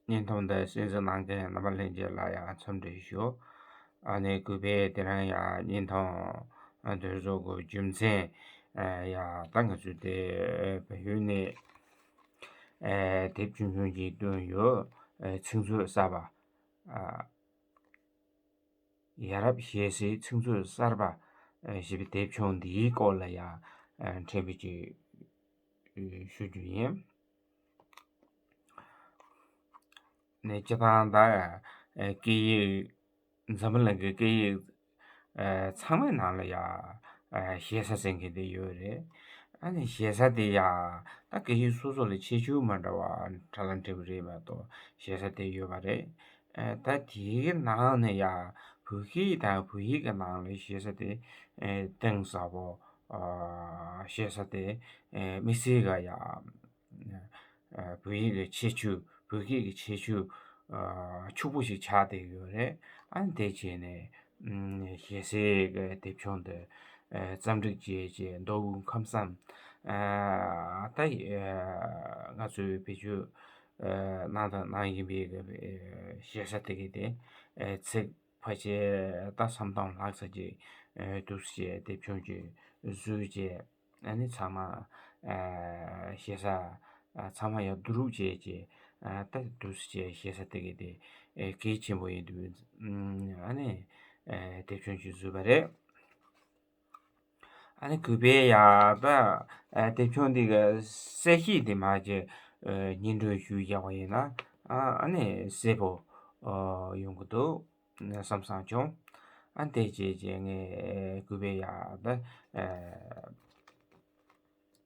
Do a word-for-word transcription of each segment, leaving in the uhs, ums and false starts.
བརྙན་ཐུང་འདི་གསན་གཟིགས་གནང་མཁན་རྣམ་པ་ལྷན་རྒྱས་ལ་ཡང་འཚམས་འདྲི་ཞུ། ཨ་ནི་གུས་པས་དེ་རིང་ཡང་བརྙན་ཐུང་འདི་བཟོ་དགོས་རྒྱུ་མཚན་ཡང་ད་ང་ཚོས་དེ་བལ་ཡུལ་ནས་དེབ་ཆུང་ཆུང་ཅིག་བཏོན་ཡོད། ཚིག་མཛོད་གསར་པ། ཡ་རབས་ཞེ་སའི་ཚིག་མཛོད་གསར་པ་ཞེས་པའི་དེབ་ཆུང་འདིའི་སྐོར་ལ་ཡང་འཕྲོས་པ་ཅིག་ཞུ་རྒྱུ་ཡིན། ནས་སྤྱིར་བཏང་ད་སྐད་ཡིག་འཛམ་བུ་གླིང་གི་སྐད་ཡིག་ཚང་མའི་ནང་ལ་ཡང་ཞེ་ས་ཟེར་མཁན་དེ་ཡོད་རེད། ཨ་ནི་ཞེ་ས་དེ་ཡང་ད་སྐད་ཡིག་སོ་སོ་ལ་ཁྱད་ཆོས་མ་འདྲ་བ་ཕྲ་ལ་འདྲ་བོ་རེད་མ་གཏོགས་ཞེ་ས་དེ་ཡོད་པ་རེད། ད་དེའི་ནང་ནས་ཡང་བོད་སྐད་དང་བོད་ཡིག་གི་ནང་ལ་ཞེ་ས་དེ་གཏིང་ཟབ་པོ་ཞེ་ས་དེ་དམིགས་བསལ་ག་ཡང་བོད་ཡིག་གི་ཁྱད་ཆོས། བོད་སྐད་ཀྱི་ཁྱད་ཆོས་ཕྱུག་པོ་ཞིག་ཆགས་བསྡད་ཡོད་རེད། ཨ་ནི་དེ་བྱས་ནས་ཞེ་སའི་གི་དེབ་ཆུང་འདི་རྩོམ་སྒྲིག་བྱས་རྗེས་མདོ་དབུས་ཁམས་གསུམ་ད་ང་ཚོའི་བེད་སྤྱོད་གནང་དང་གནང་བཞིན་པའི་གི་ཞེ་ས་དེ་གི་དེ་ཚིག་ཕལ་ཆེར་ད་ས་སྟོང་ལྷག་ཙམ་ཅིག་འདུག་སེ་བྱས་དེབ་ཆུང་ཅིག་བཟོས་རྗེས། ཨ་ནི་ཚང་མ་ཞེ་ས་ཚང་མ་ཡང་བསྡུ་རུབ་བྱས་རྗེས་ད་འདུག་སེ་བྱས་ཞེ་ས་དེ་གི་དེ་གལ་ཆེན་པོ་ཡིན་དུས། ཨ་ནི་དེབ་ཆུང་ཅིག་བཟོས་པ་རེད། ཨ་ནི་གུས་པས་ཡང་ད་དེབ་ཆུང་འདི་གི་གསལ་བཤད་དེ་མར་ཅིག་སྙན་སྒྲོན་ཞུས་བཞག་པ་ཡིན་ན་ཨ་ནི་གསལ་པོ་ཡོང་གི་འདུག་བསམ་བསམ་བྱུང་། ཨ་དེ་བྱས་རྗེས་ངས་གུས་པས་ཡང་ད་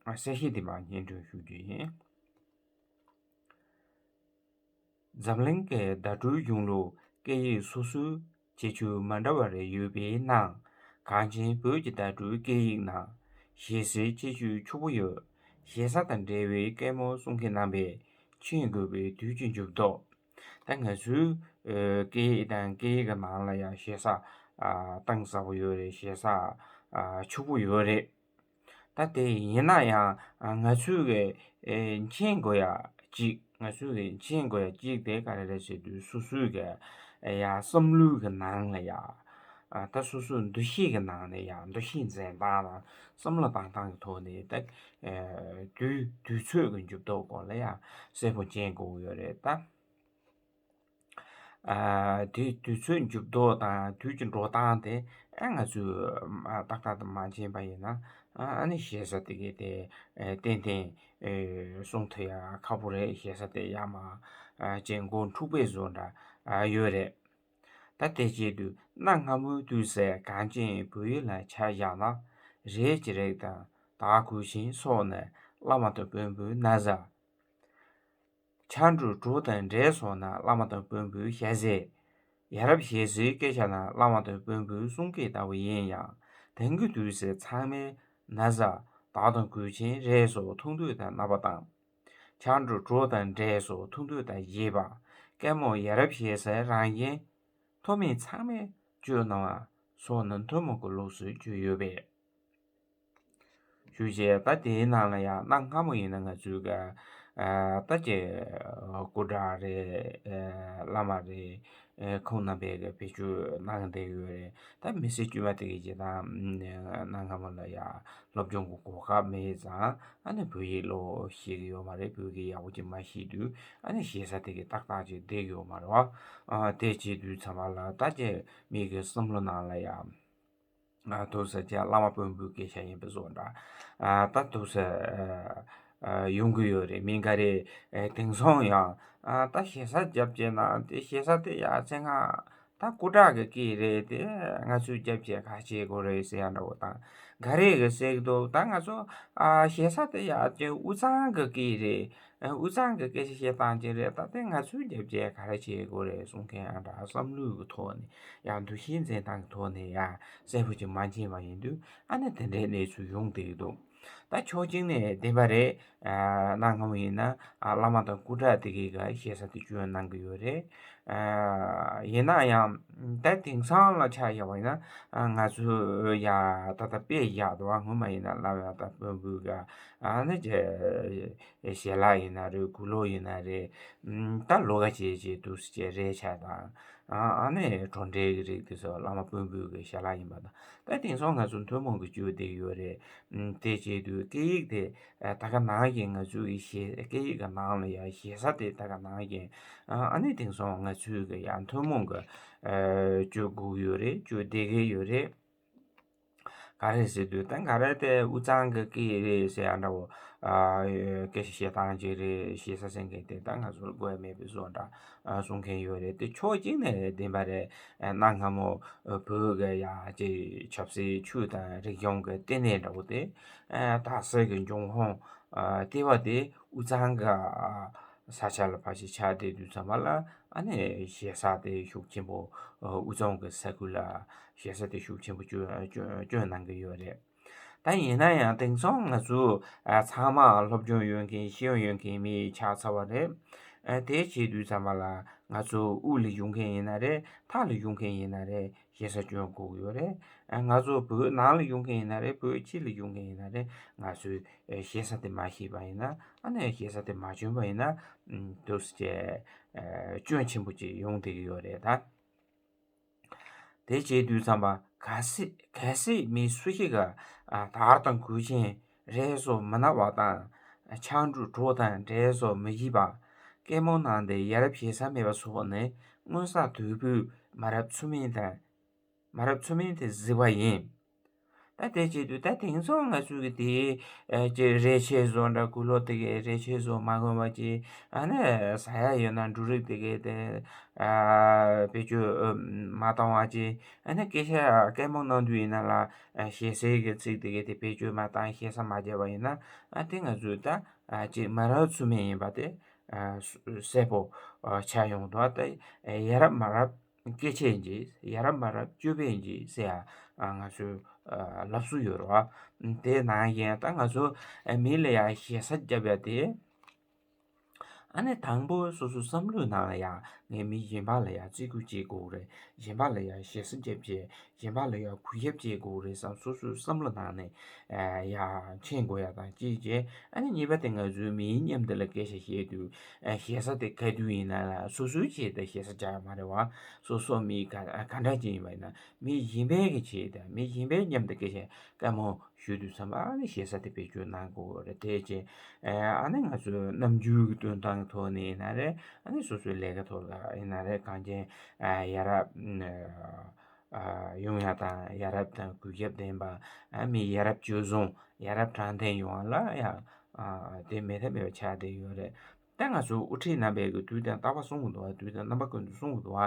གསལ་བཤད་དེ་མར་སྙན་སྒྲོན་ཞུ་རྒྱུ་ཡིན། འཛམ་གླིང་གི་བརྡ་སྤྲོད་གཞུང་ལུགས་སྐད་ཡིག་སོ་སོའི་ཁྱད་ཆོས་མ་འདྲ་བ་རེ་ཡོད་པའི་ནང་། གངས་ཅན་བོད་ཀྱི་བརྡ་སྤྲོད་སྐད་ཡིག་ནང་ཞེ་སའི་ཁྱད་ཆོས་ཕྱུག་པོ་ཡོད། ཞེ་ས་དང་འབྲེལ་བའི་སྐད་མོ་གསུང་མཁན་རྣམ་པས་མཁྱེན་དགོས་པའི་དུས་ཀྱི་འགྱུར་ལྡོག་ད་ང་ཚོའི་སྐད་ཡིག་དང་སྐད་ཡིག་གི་ནང་ལ་ཡང་ཞེ་ས་གཏིང་ཟབ་པོ་ཡོད་རེད། ཞེ་ས་ཕྱུག་པོ་ཡོད་རེད། ད་དེ་ཡིན་ན་ཡང་ང་ཚོས་གི་མཁྱེན་དགོས་ཡ་གཅིག་ང་ཚོས་གི་མཁྱེན་དགོས་ཡ་གཅིག་དེ་ག་རེ་རེད་ཟེར་དུས། སོ་སོའི་གི་ཡ་བསམ་བློའི་གི་ནང་ལ་ཡ་ད་སོ་སོའི་འདུ་ཤེས་གི་ནང་ནས་ཡ་འདུ་ཤེས་འཛིན་སྟངས་དང་བསམ་བློ་བཏང་སྟངས་ཀྱི་ཐོག་ནས་ད་དུས་དུས་ཚོད་ཀྱི་འགྱུར་ལྡོག་སྐོར་ལ་ཡ་གསལ་པོ་མཁྱེན་དགོས་ཡོད་རེད་ད། དེ་དུས་ཚོད་འགྱུར་ལྡོག་དང་དུས་ཀྱི་འགྲོ་སྟངས་དེ་ང་ཚོས་ཏག་ཏག་ཏུ་མ་མཁྱེན་པ་ཡིན་ན། ཨ་ནི་ཞེ་ས་དེ་གས་དེ་ཏན་ཏན་གསུང་ཐུབ་ཡ་ཁག་པོ་རེད། ཞེ་ས་དེ་ཡ་མ་ཅན་མགོ་འཁྲུག་པའི་བཟོ་འདྲ་ཡོད་རེད། ད་དེ་བྱེད་དུས་གནའ་སྔ་མོའི་དུས་སུ་གངས་ཅན་བོད་ཡུལ་ལ་ཆ་བཞག་ན། རས་ཀྱི་རིགས་དང་དར་གོས་ཆེན་སོགས་ནི་བླ་མ་དང་དཔོན་པོའི་ན་བཟའ། ཆ་འགྲོས་གྲོགས་དང་འདྲེས་སོགས་ན་བླ་མ་དང་དཔོན་པོའི་ཞལ་ཟས། ཡ་རབས་ཞེ་སའི་སྐད་ཆ་ན་བླ་མ་དང་དཔོན་པོའི་གསུང་སྐད་ལྟ་བུ་ཡིན་ཡང་། དེང་གི་དུས་སུ་ཚང་མས་ན་བཟའ། དར་དང་གོས་ཆེན། རས་སོགས་ཐུགས་འདོད་ལྟར་གནབ་པ་དང་། ཆ་འགྲོས་གྲོགས་དང་འདྲེས་སོགས་ཐུགས་འདོད་ལྟར་བཞེས་པ། སྐད་མོ་ཡ་རབས་ཞེ་སའི་རང་བཞིན། མཐོ་དམན་ཚང་མས་སྤྱོད་གནང་བ་སོགས་ནི་ཐུན་མོང་གི་ལུགས་སུ་བརྗོད་ཡོད་པས། ཞུ་བྱས། ད་དེའི་ནང་ལ་ཡང་གནའ་སྔ་མོ་ཡིན་ན་ང་ཚོའི་ག་ཨ་ད་ཅི་སྐུ་དྲག་རེད། ཨ་བླ་མ་རེད། ཨ་ཁོང་རྣམ་པས་ག་བེད་སྤྱོད་གནང་བསྡད་ཡོད་རེད། ད་མི་སེར་དཀྱུས་མ་དེ་གི་ཅི་དང་གནའ་སྔ་མོ་ལ་ཡང་སློབ་སྦྱོང་གི་གོ་སྐབས་མེད་ཙང་། ཨ་ནི་བོད་ཡིག་ལོ་ཤེས་ཀྱི་ཡོད་མ་རེད། བོད་སྐད་ཡག་པོ་ཅིག་མ་ཤེས་དུས། ཨ་ནི་ཞེ་ས་དེ་གི་ཏག་ཏག་ཅིག་བསྡད་ཡོད་མ་རེད་བ། ཨ་དེ་བྱེད་དུས་ཚང་མ་ལ་ད་ཅི་མི་གི་བསམ་བློ་ནང་ལ་ཡང་། ཨ་ཐུགས་སུ་ཅིག་བླ་མ་དཔོན་པོའི་སྐད་ཆ་ཡིན་པའི་བཟོ་འདྲ། ཨ་ད་ཐུགས་སུ་ཨ་ཡོང་གི་ཡོད་རེད། མི་འགའ་རེ་ཨ་དེང་སང་ཡང་ཨ་ད་ཞེ་ས་རྒྱབ་བྱས་ན། དེ་ཞེ་ས་དེ་ཡ་ཚེ་སྔ་ད་སྐུ་དྲག་གི་སྐད་རེད། དེ་ང་ཚོས་རྒྱབ་བྱས་ག་བྱེད་དགོས་རེད་ཟེར་ཡ་འདྲ་བོ་དང་། འགའ་རེ་གི་ཟེར་གི་འདུག་ད་ང་ཚོ་ཨ་ཞེ་ས་དེ་ཡ་ཅིག་དབུས་གཙང་གི་སྐད་རེད། ཨ་དབུས་གཙང་གི་སྐད་ཆ་བཤད་སྟངས་ཅིག་རེད། ད་དེ་ང་ཚོས་རྒྱབ་བྱས་ག་རེ་བྱེད་དགོས་རེད་གསུང་མཁན་ཨ་འདྲ་བསམ་བློའི་གི་ཐོག་ནས་ཡང་འདུ་ཤེས་འཛིན་སྟངས་ཀྱི་ཐོག་ནས་ཡང་གསལ་པོ་ཅིག་མ་མཁྱེན་པ་ཡིན་དུས། ཨ་ནི་དེ་འདྲའི་གནས་ཚུལ་ཡོང་བསྡད་ཀྱི་འདུག་ད་ཕྱོགས་གཅིག་ནས་བདེན་པ་རེད། གནའ་སྔ་མོ་ཡིན་ན་བླ་མ་དང་སྐུ་དྲག་དེ་གའི་ག་ཞེ་ས་དེ་སྐྱོན་གནང་གི་ཡོད་རེད། ཡིན་ན་ཡང་ད་དེང་སང་ལ་ཆ་བཞག་པ་ཡིན་ན་ང་ཚོ་ཡ་ད་ལྟ་དཔེ་བཞག་འདུག་བ། སྔོན་མ་ཡིན་ན་བླ་མ་དང་དཔོན་པོའི་ག་ཨ་ནི་ཞལ་ལག་ཡིན་ན་རེད། གུ་ལོག་ཡིན་ན་རེད། ད་ལོ་ག་བྱས་བྱས་འདུག་སེ་བྱས་རས་ཆ་དང་ཨ་ནི་གྲོ་འབྲས་ཀྱི་རིགས་དེ་ཚོ་བླ་མ་དཔོན་པོའི་གི་ཞལ་ལག་ཡིན་པ་དང་། ད་དེང་སང་ང་ཚོ་ཐུན་མོང་གི་སྤྱོད་བསྡད་ཡོད་རེད། དེ་བྱེད་དུས་སྐད་ཡིག་དེ་ད་ག་ནང་བཞིན་ང་ཚོའི་གི་ཞེ་སྐད་ཡིག་གི་ནང་ལ་ཡང་ཞེ་ས་དེ་ད་ག་ནང་བཞིན་ཨ་ནི་དེང་སང་ང་ཚོའི་གི་ཡང་ཐུན་མོང་གི་སྤྱོད་དགོས་ཡོད་རེད། སྤྱོད་བསྡད་གི་ཡོད་རེད། ག་རེ་ཟེར་དུས་ད་ག་རེ་དེ་དབུས་གཙང་གི་སྐད་རེད་ཟེར་ཡ་འདྲ་བོ། སྐད་ཆ་བཤད་སྟངས་ཅིག་རེད། ཞེ་ས་ཟེར་མཁན་དེ་ད་ང་ཚོར་དགོས་མེད་པའི་བཟོ་འདྲ་གསུང་མཁན་ཡོད་རེད། དེ་ཕྱོགས་གཅིག་ནས་བདེན་པ་རེད། གནའ་སྔ་མོ་བོད་ཀྱི་ཡ་ཅིག་ཆབ་སྲིད་ཆོས་དང་རིག་གཞུང་གི་ལྟེ་གནས་འདྲ་བོ་དེ་སྟག་གཟིག་གི་འབྱུང་ཁུངས་ལྟེ་བ་དེ་དབུས་གཙང་གི་ས་ཆ་ལ་ཕར་ཞིག་ཆགས་བསྡད་དུས་ཙམ་པ་ལ་ཨ་ནི་ཞེ་ས་དེ་ཤུགས་ཆེན་པོ་དབུས་གཙང་གི་ས་ཁུལ་ལ་ཞེ་ས་དེ་ཤུགས་ཆེན་པོ་སྐྱོན་སྐྱོན་སྐྱོན་གནང་གི་ཡོད་རེད། ད་ཡིན་ན་ཡང་དེང་སང་ང་ཚོ་ཚང་མ་སློབ་སྦྱོང་ཡོད་མཁན་ཤེས་ཡོན་ཡོད་མཁན་མི་ཆགས་ཚར་བ་རེད། དེ་བྱེད་དུས་ཙམ་པ་ལ་ང་ཚོ་དབུས་ལ་བཞུགས་མཁན་ཡིན་ན་རེད། མཐའ་ལ་བཞུགས་མཁན་ཡིན་ན་རེད། ཞེ་ས་སྐྱོན་དགོས་ཀྱི་ཡོད་རེད། ང་ཚོ་བོད་ནང་ལ་བཞུགས་མཁན་ཡིན་ན་རེད། བོད་ཕྱི་ལ་བཞུགས་མཁན་ཡིན་ན་རེད། ང་ཚོས་ཞེ་ས་དེ་མ་ཤེས་པ་ཡིན་ན་ཨ་ནི་ཞེ་ས་དེ་མ་བྱུང་བ་ཡིན་ན་འདུག་སེ་བྱས་སྐྱོན་ཆེན་པོ་ཅིག་ཡོང་བསྡད་ཀྱི་ཡོད་རེད་ད། དེ་བྱེད་དུས་ཙམ་པ་གལ་སྲིད་གལ་སྲིད་མི་སུ་ཞིག་ག་དར་དང་གོས་ཆེན་རས་སོགས་མི་གནག་པ་དང་ཕྱག་དྲུག་གྲོགས་དང་འབྲས་སོགས་མི་བཞེས་པ། སྐད་མོ་ནང་དེ་ཡ་རབས་ཞེ་ས་མེད་པ་སོགས་ནི་སྔོན་བསགས་དུས་བབ་མ་རབས་ཚུལ་མིན་དང་། མ་རབས་ཚུལ་མིན་དེ་གཟིགས་པ་ཡིན། ད་དེ་བྱེད་དུས་ད་དེང་སང་ང་ཚོས་ཀྱི་དེ་ཨེ་ཅེ་རས་ཆས་བཟོ་འདྲ་གུ་ལོག་དེ་གའི་རས་ཆས་བཟོ་མ་གོན་པ་ཅིག་ཨ་ནི་ཟ་ཡ་ཡོད་ན་འབྲུ་རིགས་དེ་གའི་དེ་ཨ་བེད་སྤྱོད་མ་བཏང་བ་ཅིག་ཨ་ནི་སྐད་ཆ་སྐད་མོ་གནང་དུས་ཡིན་ན་ལ་ཨ་ཞེ་སའི་གི་ཚིག་དེ་གའི་དེ་བེད་སྤྱོད་མ་བཏང་ཞེ་ས་མ་བརྒྱབ་པ་ཡིན་ན་ཨ་དེ་ང་ཚོས་ད་ཨ་ཅེ་མ་རབས་ཚུལ་མིན་ཡིན་པ་དེ་ཨ་གསལ་པོ་ཨ་ཆགས་ཡོང་འདུག་ད་ཡ་རབས་མ་རབས། སྐད་ཆས་ཀྱིས་ཡ་རབས་མ་རབས་སྤྱོད་པས་ཀྱིས་ཟེར་ཡ་ང་ཚོའི་ལབ་སྲོལ་ཡོད་རེད་བ། དེ་ནང་བཞིན་ད་ང་ཚོ་མི་ལ་ཡ་ཞེ་ས་བརྒྱབ་ཡ་དེ། ཨ་ནི་དང་པོ་སོ་སོའི་བསམ་བློའི་ནང་ལ་ཡ་ངས་མི་གཞན་པ་ལ་ཡ་བརྩི་བཀུར་བྱེད་དགོས་རེད། གཞན་པ་ལ་ཡ་ཞེ་ས་བརྒྱབ་བྱས། གཞན་པ་ལ་ཡང་གུས་ཞབས་བྱེད་དགོས་རེད་བསམ་སོ་སོའི་བསམ་བློ་ནང་ནས་ཡ་མཁྱེན་དགོས་ཡ་དང་གཅིག་བྱས། ཨ་ནི་གཉིས་པ་དེ་ང་ཚོའི་མིའི་མཉམ་དུ་ལ་སྐད་ཆ་བཤད་དུས་ཞེ་ས་དེ་ག་དུས་ཡིན་ན་ལ་སོ་སོའི་ཆེད་དུ་ཞེ་ས་བྱ་ཡ་མ་རེད་བ། སོ་སོ་མི་ག་ག་འདྲ་ཅིག་ཡིན་པ་ཡིན་ན་མི་གཞན་པའི་གི་ཆེད་དུ་མི་གཞན་པའི་མཉམ་དུ་སྐད་ཆ་དཀའ་མོ་ཞུ་དུས་ཙམ་པ་ཨ་ནི་ཞེ་ས་དེ་བེད་སྤྱོད་གནང་དགོས་རེད། དེ་བྱས་ཨ་ནི་ང་ཚོའི་རྣམ་འགྱུར་གི་སྟོན་སྟངས་ཐོག་ནས་ཡིན་ན་རེད། ཨ་ནི་སོ་སོའི་ལས་ཀ་ཐོག་ལ་ཡིན་ན་རེད། གང་ཅི་ཡ་རབས། ཡོང་ཡ་དང་ཡ་རབས་དང་གུས་ཞབས་ལྡན་པ། མི་ཡ་རབས་སྤྱོད་བཟང་ཡ་རབས་དྲང་བདེན་ཡོང་བ་ལ་ཡ་དེ་མེད་ཐབས་མེད་པ་ཆགས་བསྡད་ཡོད་རེད། ད་ང་ཚོ་དབུ་ཁྲིད་རྣམ་པས་གི་དུས་དང་རྟག་པར་གསུང་གི་འདུག་བ། དུས་དང་རྣམ་པ་ཀུན་ཏུ་གསུང་གི་འདུག་བ།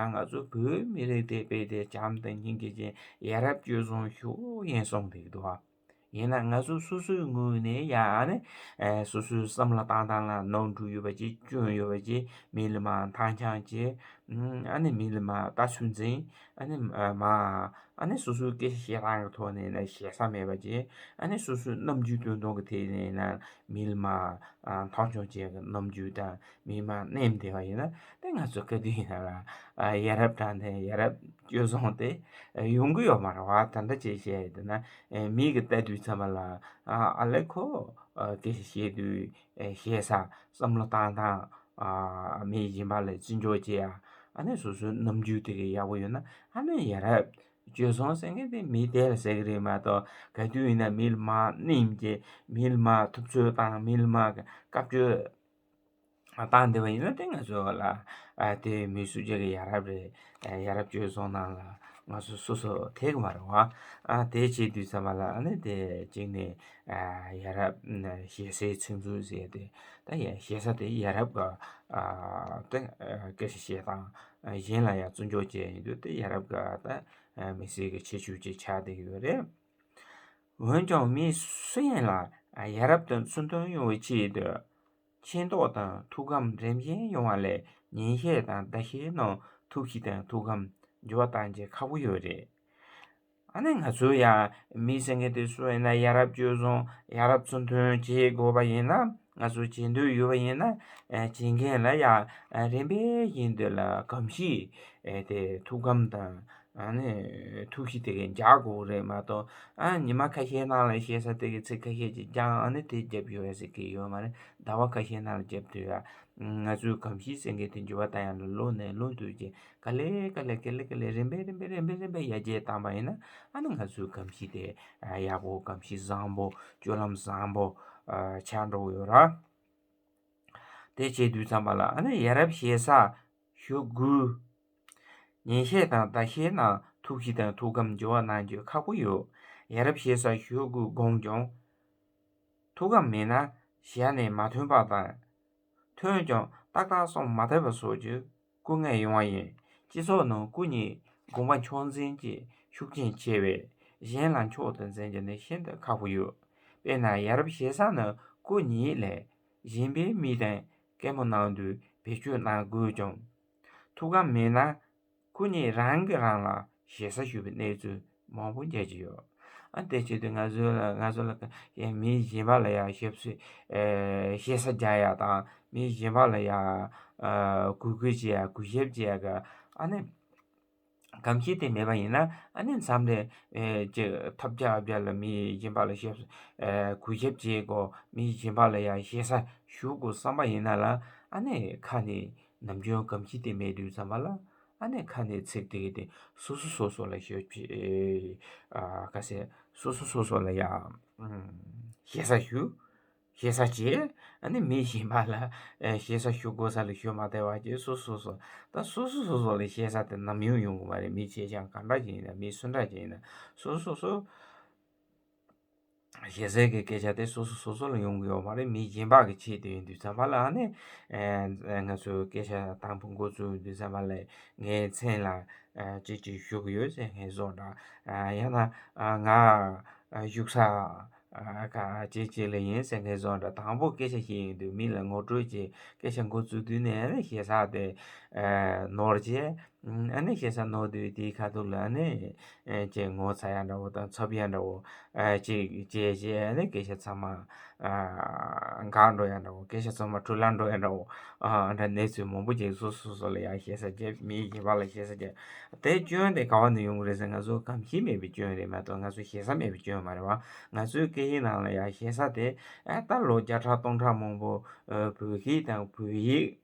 ང་ཚོ་བོད་མི་རིགས་དེ་དཔེ་དེ་བྱམས་དང་སྙིང་རྗེ་ཅན་ཡ་རབས་སྤྱོད་བཟང་ཤོག་ཡིན་གསུངས་བསྡད་ཀྱི་འདུག་བ། ཡིན་ན་ང་ཚོ་སོ་སོའི་ངོས་ནས་ཡང་ཨ་ནི་ཨེ་སོ་སོའི་བསམ་བློ་བཏང་སྟངས་ལ་ནོར་འཁྲུལ་ཡོད་པ་ཅིག་སྐྱོན་ཡོད་པ་ཅིག་མི་ལ་མ་ཐང་ཆང་བྱེད། ཨ་ནི་མི་ལ་མ་ལྟ་ཚུལ་འཛིན། ཨ་ནི་མ་ཨ་ནི་སོ་སོའི་སྐད་ཆ་བཤད་སྟངས་ཀྱི་ཐོག་ནས་ན་ཞེ་ས་མེད་པ་ཅིག་ཨ་ནི་སོ་སོའི་རྣམ་འགྱུར་སྟོན་སྟངས་ཀྱི་ཐད་ནས་ན་མི་ལ་མ་མཐོང་ཆུང་བྱེད་ཀྱི་རྣམ་འགྱུར་དང་མི་ལ་མ་ནེམ་བསྡད་པ་ཡིན་ན་དེ་ང་ཚོ་ག་དུས་ཡིན་ན་ལ་ཡ་རབས་དྲང་བདེན་ཡ་རབས་སྤྱོད་བཟང་དེ་ཡོང་གི་ཡོད་མ་རེད་བ། ད་ལྟ་ཅིག་བཤད་ཡོད་དེ་ན་མི་གི་ལྟ་དུས་ཙམ་པ་ལ་ཨ་ཨ་ལེ་ཁོ་སྐད་ཆ་བཤད་དུས་ཞེ་ས་བསམ་བློ་བཏང་སྟངས་མི་གཞན་པ་ལ་བརྩི་འཇོག་བྱེད་ཡ་ཨ་ནི་སོ་སོའི་རྣམ་འགྱུར་དེ་གི་ཡག་པོ་ཡོད་ན་ཨ་ནི་ཡ་རབས་སྤྱོད་བཟང་ཟེར་མཁན་དེ་མི་དེ་ལ་ཟེར་གི་རེད་མ་གཏོགས་ག་དུས་ཡིན་ན་མི་ལ་མ་ནེམ་བྱེད། མི་ལ་མ་ཐུབ་ཚོད་བཏང་། མི་ལ་མ་བཀའ་བཀྱོན་བཏང་བསྡད་པ་ཡིན་ན་དེ་ང་ཚོ་ལ་ཨ་དེ་མི་སུ་ཅིག་གི་ཡ་རབས་རེད། ཡ་རབས་སྤྱོད་བཟང་ནང་ལ་ང་ཚོ་སོ་སོ་ཐེག་མ་རེད་བ། ཨ་དེ་བྱེད་དུས་ཙམ་པ་ལ་ཨ་ནི་དེ་གཅིག་ནས་ཡ་རབས་ཞེ་སའི་ཚིག་མཛོད་ཟེར་ཏེ་ད་ཡ་ཞེ་ས་དེ་ཡ་རབས་ག་ཨ་དེ་སྐད་ཆ་བཤད་སྟངས་གཞན་ལ་ཡང་བརྩི་འཇོག་བྱས་ཡིན་དུས་དེ་ཡ་རབས་ག་ད་མི་སེར་གི་ཁྱད་ཆོས་ཅིག་ཆགས་བསྡད་ཡོད་རེད། འོན་ཀྱང་མི་སུ་ཡིན་ལ་ཡ་རབས་དང་ཚུལ་མཐུན་ཡོང་བའི་ཆེད་དུ། མཁྱེན་རྟོགས་དང་ཐུགས་ཁམས་རིམ་བཞིན་ཡོང་བ་ལས་ཉན་བཤད་དང་ཟླ་བཤད་རྣམས་ཐུགས་གཤིས་དང་ཐུགས་ཁམས་འགྱུར་བ་གཏང་རྒྱུ་ཁག་པོ་ཡོད་རེད། ཨ་ནི་ང་ཚོ་ཡང་མི་ཟེར་མཁན་དེ་སུ་ཡིན་ན་ཡ་རབས་སྤྱོད་བཟང་ཡ་རབས་ཚུལ་མཐུན་བྱེད་དགོས་པ་ཡིན་ན། ང་ཚོ་བྱེད་འདོད་ཡོད་པ་ཡིན་ན། ཨ་བྱེད་མཁན་ལ་ཡང་ཨ་རིམ་པས་བཞིན་དུ་ལ་གོམས་གཤིས་ཨེ་དེ་ཐུགས་ཁམས་དང་ཨ་ནི་ཐུགས་གཤིས་དེ་གའི་འཇགས་དགོས་རེད་མ་གཏོགས། ཨ་ཉི་མ་ཁ་ཤས་ནང་ལ་ཞེ་ས་དེ་གའི་ཚིག་ཁ་ཤས་ཅིག་ཀྱང་ཨ་ནི་དེ་རྒྱབ་ཡོད་ཟེར་གི་ཡོད་མ་རེད། ཟླ་བ་ཁ་ཤས་ནང་ལ་རྒྱབ་དུས་ཡ། ང་ཚོའི་གོམས་གཤིས་ཟེར་མཁན་དེ་འགྱུར་བ་བཏང་ཡ་ལ་ལོ་ནས་ལོ་དུས་ཀྱི་ག་ལེ་ག་ལེ་ག་ལེ་ག་ལེ་རིམ་པས་རིམ་པས་རིམ་པས་རིམ་པས་ཡར་རྒྱས་བཏང་པ་ཡིན་ན། ཨ་ནི་ང་ཚོའི་གོམས་གཤིས་དེ་ཡག་པོ། གོམས་གཤིས་བཟང་པོ། སྤྱོད་ལམ་བཟང་པོ་ཆགས་འགྲོ་གི་ཡོད་ར། དེ་བྱེད་དུས་ཙམ་པ་ལ་ཨ་ནི་ཡ་རབས་ཞེ་ས་ཞུ་དགོས། ཉན་བཤད་དང་ཟླ་བཤད་ནང་ཐུགས་གཤིས་དང་ཐུགས་ཁམས་འགྱུར་བ་གནང་རྒྱུ་ཁག་པོ་ཡོད། ཡ་རབས་ཞེ་ས་ཞུ་དགོས་དགོངས་ཀྱང་། ཐུགས་ཁམས་མེད་ན་ཞལ་ནས་མ་ཐོན་པ་དང་། ཐོན་ཀྱང་ཏག་ཏག་གསུང་མ་ཐུབ་པ་སོགས་ཀྱི་སྐུ་ངལ་ཡོང་བ་ཡིན། སྤྱི་ཚོགས་ནང་སྐུ་ཉིད་དགོངས་པ་ཕྱོགས་འཛིན་གྱི་ཤུགས་རྐྱེན་ཆེ་བས། གཞན་ལ་མཆོག་ཏུ་འཛིན་རྒྱུ་ནི་ཤིན་ཏུ་ཁག་པོ་ཡོད། དཔེར་ན་ཡ་རབས་ཞེ་ས་ནི་སྐུ་ཉིད་ལས་གཞན་པའི་མི་དང་སྐད་མོ་གནང་དུས་བེད་སྤྱོད་གནང་དགོས་ཀྱང་། ཐུགས་ཁམས་མེད་ན་སྐུ་ཉིད་རང་གིས་རང་ལ་ཞེ་ས་ཞུ་བའི་གནས་ཚུལ་མང་པོ་མཇལ་གྱི་ཡོད། ཨ་དེ་བྱེད་དུས་ང་ཚོ་ལ་ང་ཚོ་ལ་ཡང་མི་གཞན་པ་ལ་ཡང་ཞབས་སུ་ཨེ་ཞེ་ས་རྒྱག་ཡ་དང་། མི་གཞན་པ་ལ་ཡང་ཨ་གུས་བཀུར་བྱེད་ཡ། གུས་ཞབས་བྱེད་ཡ་གི་ཨ་ནི་གོམས་གཤིས་དེ་མེད་པ་ཡིན་ན། ཨ་ནི་མཚམས་རེ་ཨེ་ཅིག་ཐབས་བརྒྱ་བརྒྱ་ལ་མི་གཞན་པ་ལ་ཞབས་སུ་ཨེ་གུས་ཞབས་བྱེད་དགོས། མི་གཞན་པ་ལ་ཡང་ཞེ་ས་ཞུ་དགོས་བསམ་པ་ཡིན་ན་ལ། ཨ་ནི་ཁ་ནས་ནམ་རྒྱུན་གོམས་གཤིས་དེ་མེད་དུས་ཙམ་པ་ལ། ཨ་ནི་ཁ་ནས་ཚིག་དེ་གི་དེ་སོ་སོ་སོ་སོ་ལ་ཞུ། ཨ་ག་ཟེར། སོ་སོ་སོ་སོ་ལ་ཡ་ཨ་ཞེ་ས་ཞུ། ཞེ་ས་བྱེད། ཨ་ནི་མི་གཞན་པ་ལ་ཨེ་ཞེ་ས་ཞུ་དགོས་ས་ལ་ཞུ་མ་བདེ་བ་བྱེད། སོ་སོ་སོ། ད་སོ་སོ་སོ་སོ་ལ་ཞེ་ས་དེ་ནམ་ཡང་ཡོང་གི་མ་རེད། མི་ཆེ་ཆུང་གང་འདྲ་ཅིག་ཡིན་ན། མི་སུ་འདྲ་ཅིག་ཡིན་ན། སོ་སོ་སོ། ཞེ་སའི་གི་སྐད་ཆ་དེ་སོ་སོ་སོ་སོ་ལ་ཡོང་གི་ཡོད་མ་རེད། མི་གཞན་པ་གི་ཆེད་དུ་ཡིན་དུས་ཙམ་པ་ལ། ཨ་ནི་ཨེ་ང་ཚོའི་སྐད་ཆ་དང་པོ་འགོ་བཙུགས་དུས་ཙམ་པ་ལ་ངའི་མཚན་ལ་ཨ་ཅི་ཅི་ཞུ་གི་ཡོད་ཟེར་མཁན་བཟོ་འདྲ། ཨ་ཡང་ན་ཨ་ང་ཨ་བཞུགས་ས་ཨ་ག་ཅི་ཅི་ལ་ཡིན་ཟེར་མཁན་བཟོ་འདྲ། དང་པོ་སྐད་ཆ་བཤད་ཡོང་དུས་མི་ལ་ངོ་སྤྲོད་ཀྱི་སྐད་ཆ་འགོ་བཙུགས་དུས་ནས། ཨ་ནི་ཞེ་ས་དེ་ཨ་ནོར་བྱས། ཨ་ནི་ཞེ་ས་ནོར་དུས་དེའི་ཁ་ཐུག་ལ་ཨ་ནི་ཨེ་ཅེས་ངོ་ཚ་ཡ་འདྲ་བོ་དང་འཚབ་ཡ་འདྲ་བོ་ཨ་ཅིག་བྱས་བྱས། ཨ་ནི་སྐད་ཆ་ཚང་མ་ཨ་འགག་འགྲོ་ཡ་འདྲ་བོ། སྐད་ཆ་ཚང་མ་འཁྲུལ་ལ་འགྲོ་ཡ་འདྲ་བོ། ཨ་འདྲ་གནས་ཚུལ་མང་པོ་ཅིག་སོ་སོ་སོ་ལ་ཡ་ཞེ་ས་བྱས། མི་གཞན་པ་ལ་ཞེ་ས་བྱས། དེ་སྐྱོན་དེ་ག་བ་ནས་ཡོང་གི་རེད་ཟེར། ང་ཚོ་གོམས་གཤིས་མེད་པའི་སྐྱོན་རེད་མ་གཏོགས། ང་ཚོ་ཞེ་ས་མེད་པའི་སྐྱོན་མ་རེད་བ། ང་ཚོའི་སྐད་ཡིག་ནང་ལ་ཡ་ཞེ་ས་དེ་ཨ་ད་ལོ་བརྒྱ་ཕྲག་སྟོང་ཕྲག་མང་པོ་ཨ་བོད་ཡིག་དང་བོད་ཡིག་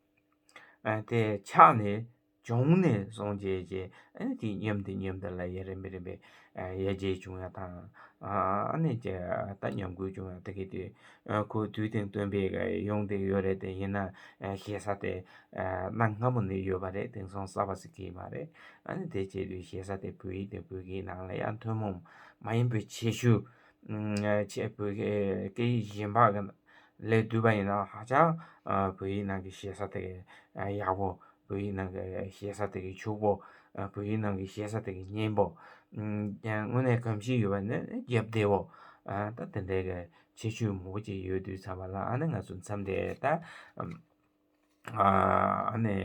ཨ་དེ་ཆགས་ནས། བྱུང་ནས་བཟུང་བྱས་བྱས། ཨ་ནི་དེ་མཉམ་དུ་མཉམ་དུ་ལ་ཡ་རིམ་པས་རིམ་པས་ཨ་ཡར་རྒྱས་བྱུང་ཡ་དང་། ཨ་ནི་ཅི་ད་ཉམས་རྒུད་བྱུང་ཡ་དེ་གི་དུས་ཨ་ཁོ་དུས་དང་བསྟུན་པའི་གི་ཡོང་བསྡད་ཡོད་རེད། དེ་ཡིན་ན་ཨ་ཞེ་ས་དེ་ཨ་གནའ་སྔ་མོ་ནས་ཡོད་པ་རེད། དེང་སང་གསར་པ་ཟེར་གི་མ་རེད། ཨ་ནི་དེ་བྱས་དུས་ཞེ་ས་དེ་བོད་ཡིག་དེ་བོད་སྐད་ནང་ལ་ཡ་ཐུན་མོང་མ་ཡིན་པའི་ཁྱད་ཆོས་ཨ་ཆེ་བོད་སྐད་གཞན་པ་གི་ལས་བསྡུས་པ་ཡིན་ན། ཧ་ཅང་ཨ་བོད་ཡིག་ནང་གི་ཞེ་ས་དེ་གི་ཨ་ཡག་པོ། བོད་ཡིག་ནང་གི་ཞེ་ས་དེ་གི་ཕྱུག་པོ། ཨ་བོད་ཡིག་ནང་གི་ཞེ་ས་དེ་གི་སྙན་པོ། ཨུམ་ཡང་དངོས་གནས་གོམས་གཤིས་ཡོད་པ་ནི་རྒྱབ་བདེ་བོ། ཨ་ད་དེ་འདྲའི་གི་ཁྱད་ཆོས་མང་པོ་ཅིག་ཡོད་དུས་ཙམ་པ་ལ། ཨ་ནི་ང་ཚོ་མཚམས་དེ་ད་ཨམ་ཨ་ཨ་ནི་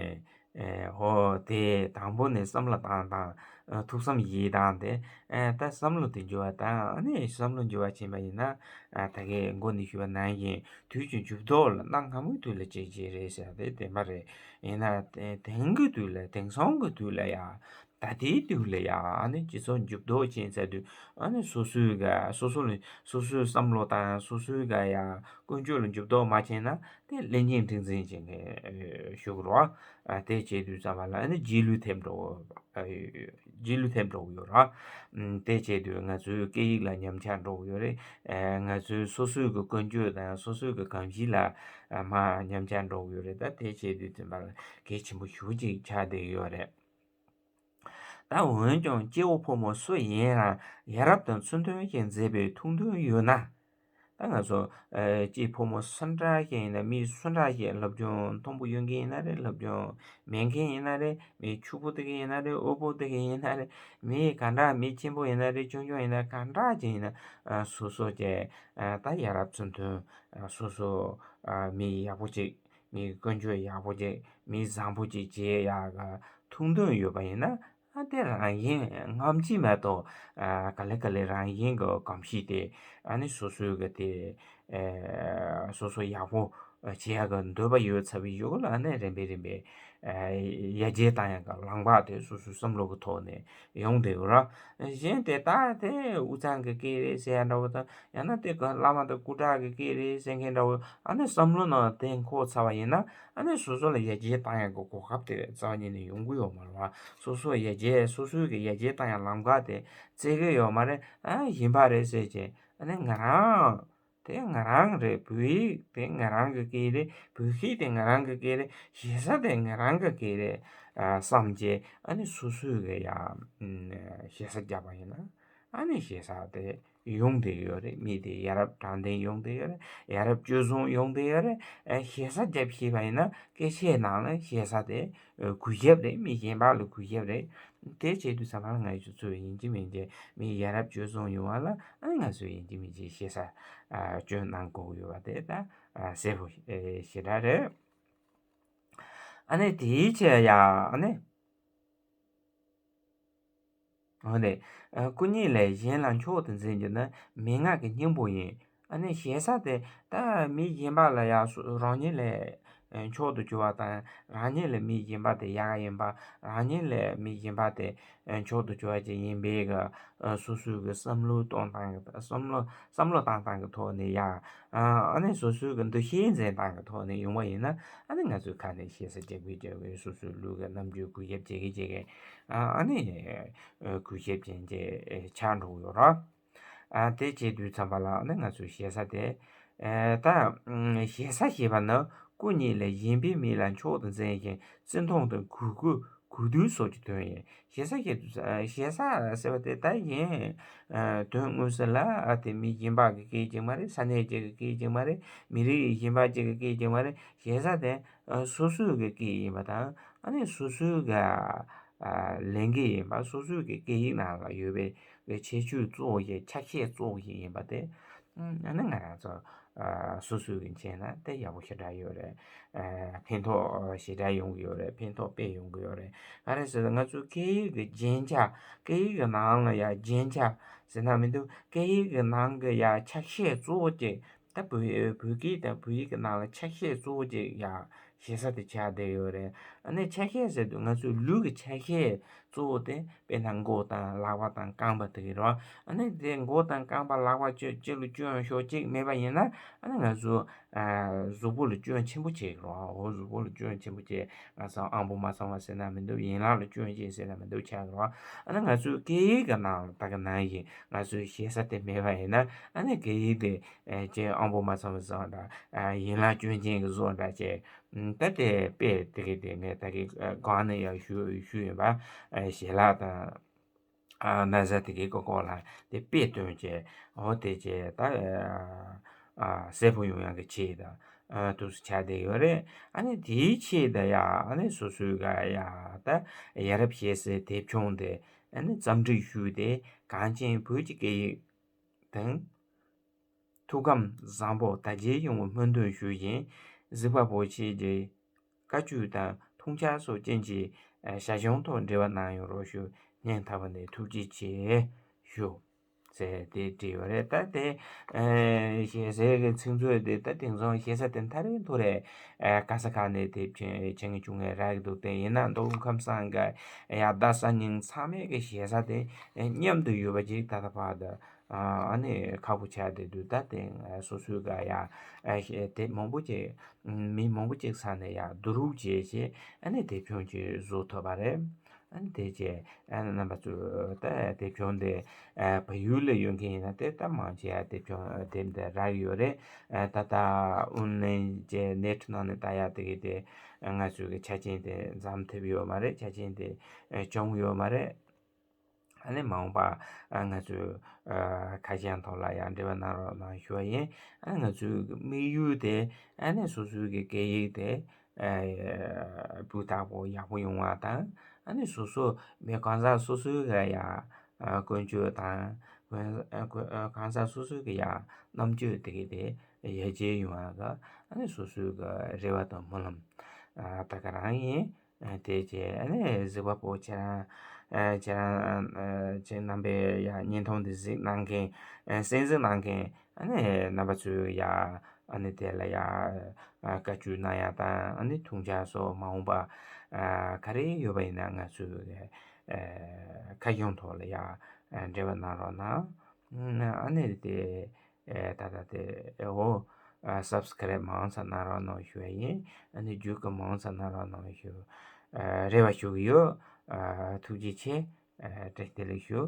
ཨེ་ཧོ་དེ་དང་པོ་ནས་བསམ་བློ་བཏང་དང་། ཨ་ཐུགས་བསམ་བཞེས་སྟངས་དེ། ཨ་ད་བསམ་བློ་དེ་འགྱུར་བ་དང་། ཨ་ནི་བསམ་བློ་འགྱུར་བ་ཕྱིན་པ་ཡིན་ན། ཨ་ད་གིན་འགོ་ནས་ཞུས་པ་ནང་བཞིན། དུས་ཀྱི་འགྱུར་ལྡོག་ལ་གནའ་སྔ་མོའི་དུས་ལ་གཅིག་གཅིག་རེད་ཟེར་ཡ་དེ་བདེན་པ་རེད། ཡིན་ན་དེ་དེང་གི་དུས་ལ། དེང་སང་གི་དུས་ལ་ཡ། ད་ལྟའི་དུས་ལ་ཡ། ཨ་ནི་སྤྱི་ཚོགས་འགྱུར་ལྡོག་ཕྱིན་ཚར་དུས། ཨ་ནི་སོ་སོའི་ག་སོ་སོ་ལ་སོ་སོའི་བསམ་བློ་དང་སོ་སོའི་ག་ཡ་ཀུན་སྤྱོད་ལ་འགྱུར་ལྡོག་མ་ཕྱིན་ན། དེ་ལྷན་སྐྱེས་མཁྲེགས་འཛིན་ཅན་གྱི་ཞུ་གི་རེད་བ། ཨ་དེ་བྱེད་དུས་ཙམ་པ་ལ། ཨ་ནི་རྗེས་ལུས་ཐེབས་འགྲོ་གི་ཨ་རྗེས་ལུས་ཐེབས་འགྲོ་གི་ཡོད་རེད། ཨམ་དེ་བྱེད་དུས་ང་ཚོའི་སྐད་ཡིག་ལ་ཉམས་ཆག་འགྲོ་གི་ཡོད་རེད། ཨ་ང་ཚོའི་སོ་སོའི་གི་ཀུན་སྤྱོད་དང་སོ་སོའི་གི་གོམས་གཤིས་ལ་ཨ་མར་ཉམས་ཆག་འགྲོ་གི་ཡོད་རེད། ད་དེ་བྱེད་དུས་ཙམ་པ་ལ་གལ་ཆེན་པོ་ཞེ་པོ་ཅིག་ཆགས་བསྡད་ཀྱི་ཡོད་རེད། ད་འོན་ཀྱང་སྐྱེ་བོ་ཕོ་མོ་སུ་ཡིན་རུང་། ཡ་རབས་དང་ཚུལ་མཐུན་ཞིག་མཛད་པའི་ཐུགས་འདུན་ཡོད་ན། ད་ང་ཚོ་ཨ་སྐྱེས་ཕོ་མོ་སུ་འདྲ་ཞིག་ཡིན་ན། མི་སུ་འདྲ་ཞིག་སློབ་སྦྱོང་མཐོན་པོ་ཡོད་མཁན་ཡིན་ན་རེད། སློབ་སྦྱོང་མེད་མཁན་ཡིན་ན་རེད། མི་ཕྱུག་པོ་དེ་ག་ཡིན་ན་རེད། དབུལ་པོ་དེ་ག་ཡིན་ན་རེད། མི་ག་འདྲ། མི་ཆེན་པོ་ཡིན་ན་རེད། ཆུང་ཆུང་ཡིན་ན། ག་འདྲ་ཅིག་ཡིན་ན། ཨ་སོ་སོ་གི་ཨ་ད་ཡ་རབས་ཚུལ་མཐུན། ཨ་སོ་སོ་ཨ་མི་ཡག་པོ་ཅིག་མི་ཀུན་སྤྱོད་ཡག་པོ་ཅིག་མི་བཟང་པོ་ཅིག་བྱེད་ཡག་གི་ཐུགས་འདུན་ཡོད་པ་ཡིན་ན། ཨ་དེ་རང་བཞིན་སྔ་ཕྱི་མ་གཏོགས། ཨ་ག་ལེ་ག་ལེ་རང་བཞིན་གྱི་གོམས་གཤིས་དེ། ཨ་ནི་སོ་སོའི་གི་དེ། ཨ་སོ་སོ་ཡག་པོ་བྱེད་ཡག་གི་འདོད་པ་ཡོད་ཚར་བའི་གཞུག་ལ། ཨ་ནི་རིམ་པས་རིམ་པས་ཨ་ཡར་རྒྱས་བཏང་ཡག་གི་ལམ་ཁ་དེ་སོ་སོའི་བསམ་བློ་གི་ཐོག་ནས་ཡོང་བསྡད་ཡོད་ར། གཞན་དེ་ད་དེ་དབུས་གཙང་གི་སྐད་རེད་ཟེར་ཡག་འདྲ་བོ་དང་། ཡང་ན་དེ་ག་བླ་མ་དང་སྐུ་དྲག་གི་སྐད་རེད་ཟེར་མཁན་འདྲ་བོ། ཨ་ནི་བསམ་བློ་ནང་དེ་འཁོར་ཚར་བ་ཡིན་ན། ཨ་ནི་སོ་སོ་ལ་ཡར་རྒྱས་བཏང་ཡག་གི་གོ་སྐབས་དེ་རྩ་བ་ཉིད་ནས་ཡོང་གི་ཡོད་མ་རེད་བ། སོ་སོ་ཡར་རྒྱས། སོ་སོའི་གི་ཡར་རྒྱས་བཏང་ཡག་ལམ་ཁ་དེ་བཙལ་གི་ཡོད་མ་རེད། ཨ་ཡིན་པ་རེད་ཟེར་བྱས། ཨ་ནི་ང་རང་དེ་ང་རང་རེད། བོད་ཡིག་དེ་ང་རང་གི་སྐད་རེད། བོད་སྐད་དེ་ང་རང་གི་སྐད་རེད། ཞེ་ས་དེ་ང་རང་གི་སྐད་རེད། ཨ་བསམ་བྱས། ཨ་ནི་སོ་སོའི་གི་ཡ་ཞེ་ས་བརྒྱབ་པ་ཡིན་ན། ཨ་ནི་ཞེ་ས་དེ་ཡོང་བསྡད་ཡོད་རེད། མི་དེ་ཡ་རབས་དྲང་བདེན་ཡོང་བསྡད་ཡོད་རེད། ཡ་རབས་སྤྱོད་བཟང་ཡོང་བསྡད་ཡོད་རེད། ཨ་ཞེ་ས་བརྒྱབ་ཤེས་པ་ཡིན་ན། སྐད་ཆའི་ནང་ལ་ཞེ་ས་དེ་གུས་ཞབས་རེད། མི་གཞན་པ་ལ་གུས་ཞབས་རེད། དེ་བྱེད་དུས་ཙམ་པ་ལ་ང་ཚོ་ཚོས་ཡིན་གཅིག་མིན་གཅིག་མི་ཡ་རབས་སྤྱོད་བཟང་ཡོང་བ་ལ། ཨ་ནི་ང་ཚོས་ཡིན་གཅིག་མིན་གཅིག་ཞེ་ས་ཨ་སྐྱོན་གནང་དགོས་ཡོད་པ་དེ་ད་ཨ་གསལ་པོ་ཞེ་དྲག་རེད། ཨ་ནི་དེའི་ཕྱིར་ཡ། ཨ་ནི། འོ་ནི། ཨ་སྐུ་ཉིད་ལས་གཞན་ལ་མཆོག་ཏུ་འཛིན་གྱུར་ན། མན་ངག་གི་སྙིང་པོ་ཡིན། ཨ་ནི་ཞེ་ས་དེ་ད་མི་གཞན་པ་ལ་ཡ་སོ་རང་ཉིད་ལས་མཆོག་ཏུ་གྱུར་པ་དང་། རང་ཉིད་ལས་མི་གཞན་པ་དེ་ཡག་ག་ཡིན་པ། རང་ཉིད་ལས་མི་གཞན་པ་དེ་མཆོག་ཏུ་གྱུར་པ་ཅིག་ཡིན་པའི་གི་སོ་སོའི་གི་བསམ་བློ་གཏོང་སྟངས་ཀྱི་བསམ་བློ་བསམ་བློ་བཏང་སྟངས་ཀྱི་ཐོག་ནས་ཡ། ཨ་ནི་སོ་སོའི་གི་འདུ་ཤེས་འཛིན་སྟངས་ཀྱི་ཐོག་ནས་ཡོང་བ་ཡིན་ན། ཨ་ནི་ང་ཚོའི་ཁ་ནས་ཞེ་ས་རྒྱག་གི་རྒྱག་གི། སོ་སོའི་ལུས་ཀྱི་རྣམ་འགྱུར་གུས་ཞབས་བྱེད་ཀྱི་བྱེད་ཀྱི། ཨ་ནི་གུས་ཞབས་ཅན་ཅིག་ཆགས་འགྲོ་གི་ཡོད་རེད། ཨ་དེ་བྱེད་དུས་ཙམ་པ་ལ། ཨ་ནི་ང་ཚོའི་ཞེ་ས་དེ། ཨ་ད་ཞེ་ས་ཞེས་པ་ནི་སྐུ་ཉིད་ལས་གཞན་པའི་མི་ལ་མཆོག་ཏུ་འཛིན་ཞིང་བརྩི་མཐོང་དང་གུས་བཀུར་གུས་འདུད་སོགས་ཀྱི་དོན་ཡིན། ཞེ་ས་ཞེས་ཞེ་ས་ཟེར་བ་དེ་ད་གཞན་དོན་དངོས་སུ་ལ་ཨ་དེ་མི་གཞན་པ་གི་སྐད་ཅིག་མ་རེད། ས་གནས་ཅིག་གི་སྐད་ཅིག་མ་རེད། མི་རིགས་གཞན་པ་ཅིག་གི་སྐད་ཅིག་མ་རེད། ཞེ་ས་དེ་སོ་སོའི་གི་སྐད་ཡིན་པ་དང་། ཨ་ནི་སོ་སོའི་གི་ལས་འགན་ཡིན་པ། སོ་སོའི་གི་སྐད་ཡིག་ནང་ལ་ཡོད་པའི་ཁྱད་ཆོས་གཙོ་བོ་ཞིག་ཆ་ཤས་གཙོ་བོ་ཞིག་ཡིན་པ་དེ། ཨ་ནི་ང་རང་ཚོ་སོ་སོའི་གི་བྱས་ན་དེ་ཡག་པོ་ཞེ་དྲག་ཡོད་རེད། ཕན་ཐོགས་ཞེ་དྲག་ཡོང་གི་ཡོད་རེད། ཕན་ཐོགས་དཔེ་ཡོང་གི་ཡོད་རེད། ག་རེ་ཟེར་ན། ང་ཚོའི་སྐད་ཡིག་གི་རྒྱན་ཆ། སྐད་ཡིག་གི་ནང་ལ་ཡ་རྒྱན་ཆ་ཟེར་ན་མི་འདུག་སྐད་ཡིག་གི་ནང་གི་ཡ་ཆ་ཤས་གཙོ་བོ་ཅིག་ད་བོད་བོད་སྐད་དང་བོད་ཡིག་གི་ནང་ལ་ཆ་ཤས་གཙོ་བོ་ཅིག་ཡ་ཞེ་ས་དེ་ཆགས་བསྡད་ཡོད་རེད། ཨ་ནི་ཆ་ཤས་ཟེར་དུས་ང་ཚོའི་ལུས་ཀྱི་ཆ་ཤས་གཙོ་བོ་དེ། དཔེར་ན་མགོ་དང་ལག་པ་དང་རྐང་པ་དེ་གི་རེད་བ། ཨ་ནི་དེ་མགོ་དང་རྐང་པ་ལག་པ་གཅིག་གཅིག་ལ་སྐྱོན་ཤོག་གཅིག་མེད་པ་ཡིན་ན། ཨ་ནི་ང་ཚོ་ཨ་གཟུགས་པོ་ལ་སྐྱོན་ཆེན་པོ་བྱེད་ཀྱི་རེད་བ། འོ་གཟུགས་པོ་ལ་སྐྱོན་ཆེན་པོ་བྱེད། ང་ཚོ་ཨང་པོ་མ་ཚང་བ་ཟེར་ན་མི་འདུག་ཡན་ལག་ལ་སྐྱོན་བྱེད་ཟེར་ན་མི་འདུག་ཆགས་ཀྱི་རེད་བ། ཨ་ནི་ང་ཚོའི་སྐད་ཡིག་གི་ནང་ལ་ད་ག་ནང་བཞིན་ང་ཚོའི་ཞེ་ས་དེ་མེད་པ་ཡིན་ན། ཨ་ནི་སྐད་ཡིག་དེ་ཨ་ཅེ་ཨང་པོ་མ་ཚང་བ་བཟོ་འདྲ། ཨ་ཡན་ལག་སྐྱོན་ཅན་གྱི་བཟོ་འདྲ་བྱས། ད་དེ་དཔེ་དེ་གི་དེ་ངས་ད་གི་སྒང་ནས་ཡང་ཞུ་ཞུ་ཡིན་པ། ཞལ་ལག་དང་ན་བཟའ་དེ་གི་གོ་སྐོར་ལ་དེ་དཔེ་སྟོན་བྱས། འོ་དེ་བྱས་ད་གསལ་པོ་ཡོང་ཡག་གི་ཆེད་དང་དུས་སུ་ཆགས་བསྡད་ཡོད་རེད། ཨ་ནི་དེའི་ཆེད་ད་ཡ། ཨ་ནི་སོ་སོའི་ག་ཡ་ད་ཡ་རབས་ཞེ་སའི་དེབ་ཆུང་དེ་ཨ་ནི་རྩོམ་སྒྲིག་ཞུས་ཏེ། གངས་ཅན་བོད་ཀྱི་སྐད་ཡིག་དང་། ཐུགས་ཁམས་བཟང་པོ་དར་རྒྱས་ཡོང་བའི་སྨོན་འདུན་ཞུ་བཞིན། གཟིགས་པ་པོ་ཆེ་གི་བཀའ་བཀྱོན་དང་མཐོང་ཆ་སོགས་ཅན་གྱི་ཞལ་བྱང་ཐོག་འབྲེལ་བ་གནང་ཡོང་རོགས་ཞུ། སྙིང་ཐག་པ་ནས་ཐུགས་རྗེ་ཆེ་ཞུ། ཟེར་དེ་བྲིས་ཡོད་རེད། ད་དེ་ཞེ་སའི་གི་ཚིག་མཛོད་དེ་ད་དེང་སང་ཞེ་ས་དེ་མཐའ་རེ་མཐོ་རེད། ག་ས་ག་ནས་དེ་ཕྱིན་ཕྱིན་གི་བྱུང་ངེས་རག་གི་འདུག་དེ་ཡིན་ན་མདོ་དབུས་ཁམས་གསུམ་གི་ཡ་བརྡ་གསར་རྙིང་ཚང་མའི་གི་ཞེ་ས་དེ་མཉམ་དུ་ཡོད་པ་ཅིག་ད་ལྟ་བར་དུ། ཨ་ནི་ཁག་པོ་ཆགས་བསྡད་དུས། ད་དེ་སོ་སོའི་ག་ཡ་དེབ་མང་པོ་ཅིག་མི་མང་པོ་ཅིག་ས་ནས་ཡ་བསྡུ་རུབ་བྱས་བྱས། ཨ་ནི་དེབ་ཆུང་ཅིག་བཟོ་ཐུབ་པ་རེད། ཨ་ནི་དེ་བྱས་ཨ་ནི་རྣམ་པ་ཚོས་ད་དེབ་ཆུང་དེ་བལ་ཡུལ་ལ་ཡོད་མཁན་ཡིན་ན། དེ་ད་མང་ཆེ་བ་དེབ་ཆུང་དེབ་འདི་རག་ཡོད་རེད། ད་ལྟ་ཨོན་ལན་བྱས་ནེཊ་ནང་ནས་ལྟ་ཡ་དེ་གི་དེ་ང་ཚོའི་གི་ཆ་རྐྱེན་དེ་འཛོམས་ཐུབ་ཡོད་མ་རེད། ཆ་རྐྱེན་དེ་བྱུང་ཡོད་མ་རེད། ཨ་ནི་མ་འོངས་པ་ང་ཚོས་ཁ་བྱང་ཐོག་ལ་ཡང་འབྲེལ་བ་གནང་རོགས་གནང་ཞུ་བ་ཡིན། ཨ་ནི་ང་ཚོའི་དམིགས་ཡུལ་དེ་ཨ་ནི་སོ་སོའི་གི་སྐད་ཡིག་དེ་སྤུས་དག་པོ་ཡག་པོ་ཡོང་བ་དང་། ཨ་ནི་སོ་སོ་མི་གང་ཟག་སོ་སོའི་གི་ཡ་ཀུན་སྤྱོད་དང་། གང་ཟག་སོ་སོའི་གི་ཡ་རྣམ་དཔྱོད་དེ་གི་དེ་ཡར་རྒྱས་ཡོང་བ་གི་ཨ་ནི་སོ་སོའི་གི་རེ་བ་དང་སྨོན་ལམ་ད་ག་རང་ཡིན། ཨ་དེ་རྗེས་ཨ་ནི་གཟིགས་པ་པོ་ཁྱེད་རང་ཨ་ཁྱེད་རང་ཨ་ཁྱེད་རྣམ་པས་ཡ་བརྙན་ཐུང་འདི་གཟིགས་གནང་མཁན་ཨ་གསན་གཟིགས་གནང་མཁན་ཨ་ནི་རྣམ་པ་ཚོས་ཡ་ཨ་ནི་དེ་ལ་ཡ་ཨ་བཀའ་བཀྱོན་གནང་ཡ་དང་ཨ་ནི་ཐུགས་འཆར་སོགས་མ་འོངས་པ་ཨ་ག་རེ་ཡོད་པ་ཡིན་ན་ང་ཚོས་ཨ་ཁ་གཡོང་ཐོག་ལ་ཡ་ཨ་འབྲེལ་བ་གནང་རོགས་གནང་། ཨ་ནི་དེ་ཨེ་ད་ལྟ་དེ་ཨེ་འོ་ཨ་སབ་སི་ཀ་རེབ་མང་ཙམ་གནང་རོགས་གནང་ཞུ་བ་ཡིན། ཨ་ནི་རྒྱུགས་ཀྱི་མང་ཙམ་གནང་རོགས་གནང་ཞུ། ཨ་རེ་བ་ཞུ་གི་ཡོད། ཨ་ཐུགས་རྗེ་ཆེ། ཨ་བཀྲ་ཤིས་བདེ་ལེགས་ཞུ།